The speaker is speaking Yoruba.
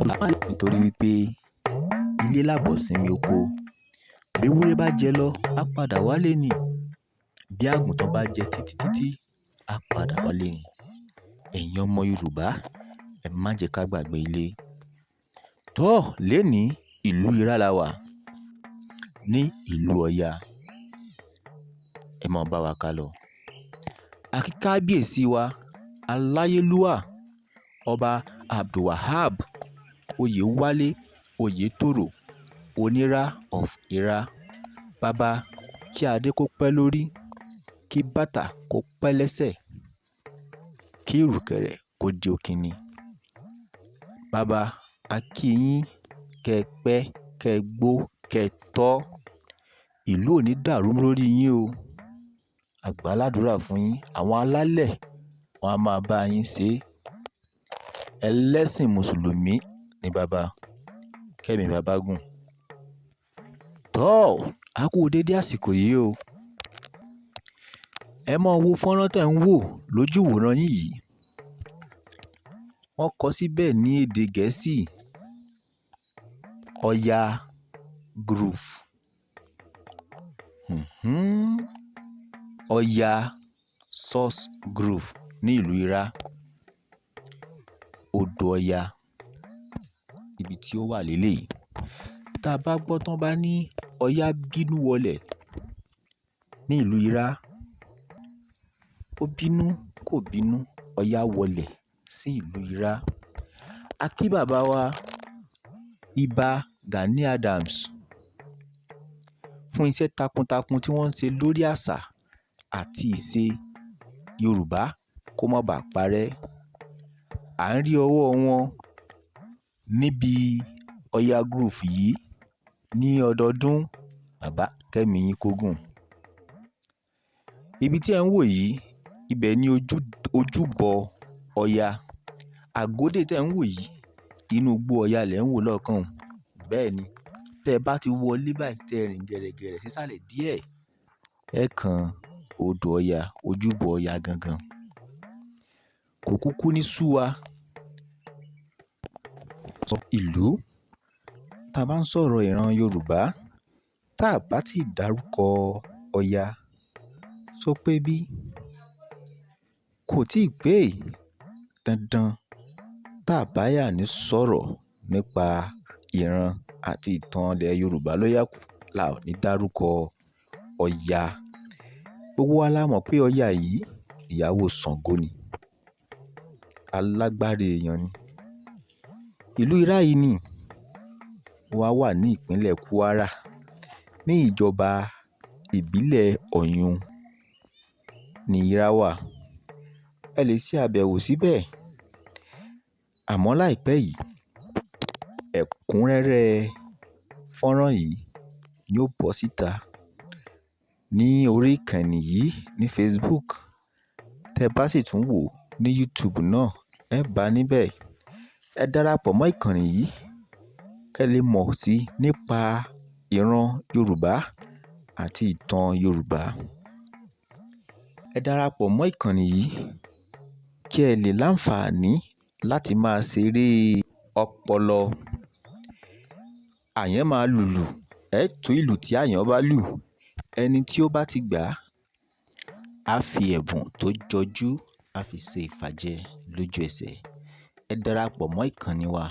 Nítorí wípé ilé làbọ̀ sinmi oko. Bí ewúrẹ́ bá jẹ lọ, á padà wálé ni. Bí àgùntàn bá jẹ títí títí, á padà wálé ni. Ẹ̀yin ọmọ Yorùbá, ẹ má jẹ́ ká gbàgbé ilé. Tọ́ lénìí, ìlú Irá la wà, ní ìlú Ọya. Ẹ máa bá wa ká lọ. A kí kábíyèsí wa aláyélúwà, Ọba Abdulwahab Oyèwálé Oyètòrò, Onírà of Irá. Bàbá, kí adé kó pẹ́ lórí, kí bàtà kó pẹ́ lẹ́sẹ̀, kí ìrùkẹ̀rẹ̀ kó di òkìní. Bàbá, a kí yín kẹ́ ẹ pẹ́, kẹ́ ẹ gbó, kẹ́ ẹ tọ́. Ìlú ò ní dàrú lórí yín o. A gbà á ládùúrà fún yín. Àwọn alálẹ̀ wọn á máa bá yín ṣe é. Ẹlẹ́sìn mùsùlùmí ni bàbá. Kẹ́mi bàbá gùn. Tọ́, a kú dédé àsìkò yìí o. Ẹ máa wo fọ́nrán tẹ̀ ń wò lójú ìwòran yín yìí. Wọ́n kọ síbẹ̀ ní èdè Gẹ̀ẹ́sì, Ọya Grove. Ọya Source Grove ní ìlú Irá. Odò Ọya, ibi tí ó wà léléyìí. Tá a bá gbọ́ tán bá ní Ọya bínú wọlẹ̀ ní ìlú Irá, ó bínú kò bínú, Ọya wọlẹ̀ sí ìlú Irá. A kí bàbá wa Ìbà Gani Adams fún iṣẹ́ takuntakun tí wọ́n ń ṣe lórí àṣà àti ìṣe Yorùbá kó má bàa parẹ́. À ń rí ọwọ́ wọn níbi Ọya Grove yìí ní ọdọọdún. Bàbá, kẹ́mi yín kó gùn. Ibi tí ẹ̀ ń wò yìí, ibẹ̀ ni ojúbọ Ọya. Àgódè tẹ́ ń wò yìí, inú igbó Ọya lẹ̀ ń wò lọ́ọ̀kan. Bẹ́ẹ̀ ni, tẹ́ ẹ bá ti wọlé báyìí, tẹ́ ẹ rìn gẹ̀rẹ́gẹ̀rẹ́ sísàlẹ̀ díẹ̀, ẹ kan odò Ọya, ojúbọ Ọya gangan. Kò kúkú ní sú wa. Ìlú tá a bá ń sọ̀rọ̀ ìran Yorùbá, tá a bá ti dárúkọ Ọya, sọ pé bí kò tíì pé dandan tá a bá yà ní sọ̀rọ̀ nípa ìran àti ìtàn ilẹ̀ Yorùbá ló yà kù la ò ní dárúkọ Ọya. Gbogbo wa la mọ̀ pé Ọya yìí, ìyàwó Ṣàngó ni. Alágbára èèyàn ni. Ìlú Irá yìí ni wá wà ní ìpínlẹ̀ Kwara, ní ìjọba ìbílẹ̀ Ọ̀yún ní Irá wà. Ẹ lè ṣe àbẹ̀wò síbẹ̀. Àmọ́ láìpẹ́ yìí, ẹ̀kúnrẹ́rẹ́ fọ́nrán yìí ni ó bọ́ síta ní orí ìkànnì yìí ní Facebook. Tẹ́ ẹ bá sì tún wò ní YouTube náà, ẹ bá níbẹ̀. Ẹ darapọ̀ mọ́ ìkànnì yìí kí ẹ lè mọ̀ sí nípa ìran Yorùbá àti ìtàn Yorùbá. Ẹ darapọ̀ mọ́ ìkànnì yìí kí ẹ lè láǹfààní láti máa ṣeré ọpọlọ. Àyàn máa lùlù, ẹ tú ìlù tí àyàn bá lù. Ẹni tí ó bá ti gbà á fi ẹ̀bùn tó jọjú, á fi ṣe ìfàjẹ lójú ẹsẹ̀. Ẹ darapọ̀ mọ́ ìkànnì wa.